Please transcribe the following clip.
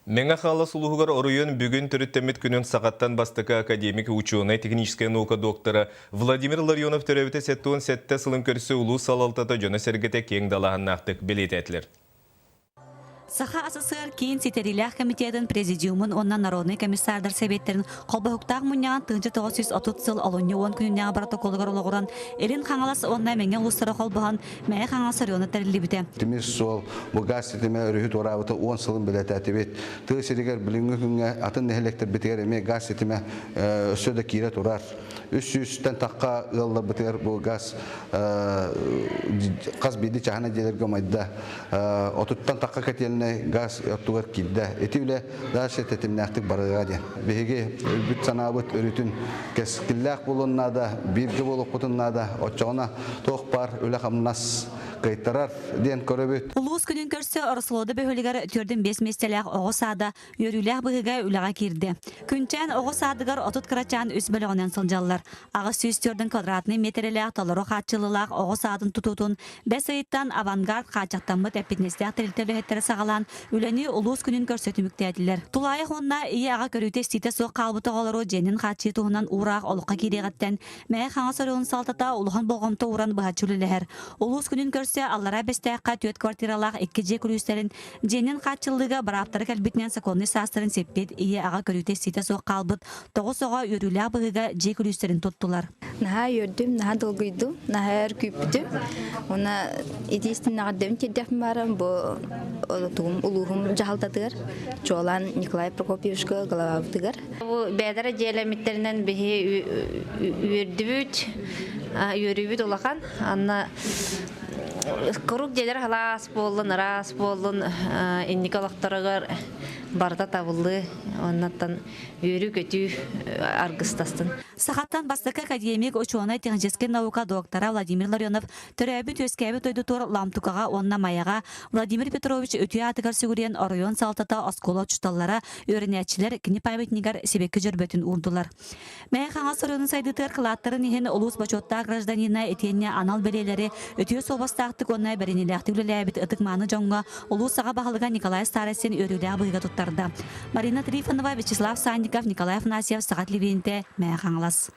Мэҥэ Хаҥалас улууһугар оройуон бүгүн төрүттэммит күнүн саҕаттан бастакы академик, учуонай, техническэй наука доктора Владимир Ларионов төрөөбүтэ 77 сылын көрсө улуус салалтата дьоно-сэргэтэ киэҥ далааһыннаахтык бэлиэтээтилэр. Саха СССР Киин ситэриилээх комитетын президиумун уонна народнай комиссардар сэбиэттэрин холбоһуктаах мунньаҕын 1930 сыл олунньу уон күнүнээҕи протоколугар олоҕуран Илин Хаҥалас уонна Мэҥэ улуустара холбоһон Мэҥэ Хаҥалас оройуона тэриллибитэ. Тимир суол бу газ ситимэ өрүһү туораабыта уон сылын бэлэтээтибит. Тыа сиригэр билиҥҥи күҥҥэ атын нэһилиэктэрбитигэр эмиэ газ ситимэ өссө да киирэ турар. Үс сүүстэн тахха ыалларбытыгар бу газ хас биирдии чааһынай дьиэлэргэ умайда. Отуттан тахха котельнай газ оттугар киирдэ. Ити үлэ дальше тэтимнээхтик барыаҕа диэн. Биһиги өлбүт санаабыт өрүтүн кэскиллээх буолуон наада, бииргэ буолуохпутун наада. Оччоҕуна туох баар үлэ-хамнас кыайтарар диэн көрөбүт. Улуус күнүн көрсө Ороссолуода бөһүөлэгэр төрдүн биэс миэстэлээх оҕо саада үөрүүлээх быһыыга үлэҕэ киирдэ. Күнчээн оҕо саадыгар 30 кырачаан үс бөлөҕүнэн сылдьаллар. 804 квадратнай миэтэрэлээх толору хааччыллыылаах оҕо саадын тутуутун бэс ыйыттан «Авангард» хааччахтаммыт эппиэтинэстээх тэрилтэ үлэһиттэрэ саҕалаан үлэни улуус күнүн көрсө түмүктээтилэр. Тулаайах уонна ийэ-аҕа көрүүтэ-истиитэ суох хаалбыт оҕолору дьиэнэн хааччыйыы туһунан уураах олоххо киириэҕиттэн Мэҥэ Хаҥалас оройуонун салалтата улахан болҕомто ууран быһаччы үлэлэһэр. Улуус күнүн көрсө Аллараа Бэстээххэ түөрт квартиралаах икки дьиэ күлүүстэрин дьиэнэн хааччыллыыга бырааптара кэлбитинэн сокуоннай саастарын сиппит, ийэ-аҕа көрүүтэ-истиитэ суох хаалбыт тоҕус оҕо үөрүүлээх быһыыга дьиэ күлүүстэрин туттулар. Наһаа үөрдүм, наһаа долгуйдум, наһаа өр күүппүтүм. Уонна итиистин эҕэрдэбин тиэрдиэхпин баарым бу тугум улууһум дьаһалтатыгар, чуолаан Николай Прокопьевичка главабытыгар. Бу бэйэлэрэ дьиэлэммиттэринэн биһи үөрдүбүт, үөрүүбүт улахан. Анна куруук дьиэлэр халаас буоллун, ыраас буоллун, инники олохторугар барыта табыллыы, оннуттан үөрүү-көтүү аргыстастын. Сахаттан бастакы академик, учуонай, техническэй наука доктора Владимир Ларионов төрөөбүт-үөскээбит дойдутугар Ламтукаҕа уонна Майаҕа Владимир Петрович үтүө аатыгар сүгүрүйэн оройуон салалтата оскуола учууталлара, үөрэнээччилэр кини памятнигар сибэкки дьөрбөтүн уурдулар. Мэҥэ Хаҥалас оройуонун сайдыытыгар кылааттарын иһин улуус бочуоттаах гражданина итиэннэ анал бэлиэлэри үтүө суобастаахтык уонна бэриниилээхтик үлэлээбит ытык-мааны дьоҥҥо улуус аҕа баһылыга Николай Старостин үөрүүлээх быһыыга туттарда. Марина Трифонова, Вячеслав Санников, Николай Афанасьев, Саха телевидениетэ, Мэҥэ Хаҥалас.